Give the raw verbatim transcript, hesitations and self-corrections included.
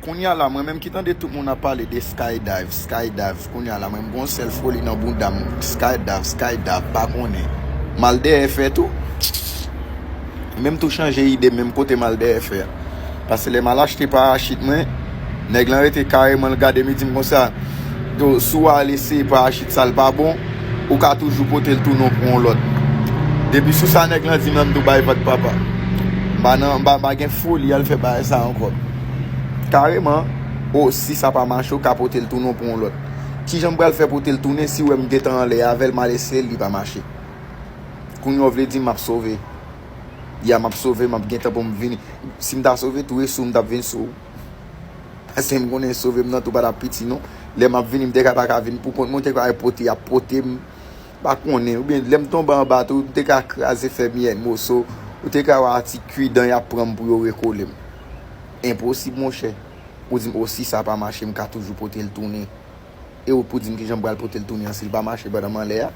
Kounye a la, mwen menm ki tande tout moun ap pale de skydive, skydive, kounye a la, mwen m gon sèl foli nan bounda m, skydive, skydive, pa konnen. M al dèyè fè tou. Menm tou chanje ide, menm kote m al dèyè fè a. Paske lè m al achte parachit mwen, nèg lan rete kareman, l gade m, li di m konsa, "Do, si w al eseye parachit sa, l pa bon, ou ka toujou pote l tounen pou yon lòt." Depi sou sa, nèg lan di m nan m tou bay vant papa. M pa nan, m pa, m pa gen foli al fè bagay sa ankò. Kareman, o, si sa pa mache, ou ka pote l tounen pou yon lòt. Kijan m pral fè pote l tounen si w wè m gentan anlè avè l, m al eseye l, li pa mache? Kounye a w vle di m ap sove. Ya, m ap sove, m ap gentan pou m vini. Si m ta sove tou, e sou m t ap vin sou ou. Paske m konnen sove m nan tou pa t ap piti non. Lè m ap vini, m te ka pa ka vin pou kont mwen, te ka pote, y ap pote m. Pa konnen, oubyen lè m tonbe anba tou, m te ka kraze fè miyèt moso, ou te ka wè ti kwi dan y ap pran m pou yo rekole m. Enposib, monchè. Ou di m, o, si sa pa mache, m ka toujou pote l tounen. E ou pou di m kijan m pral pote l tounen an si l pa mache pandan m anlè a?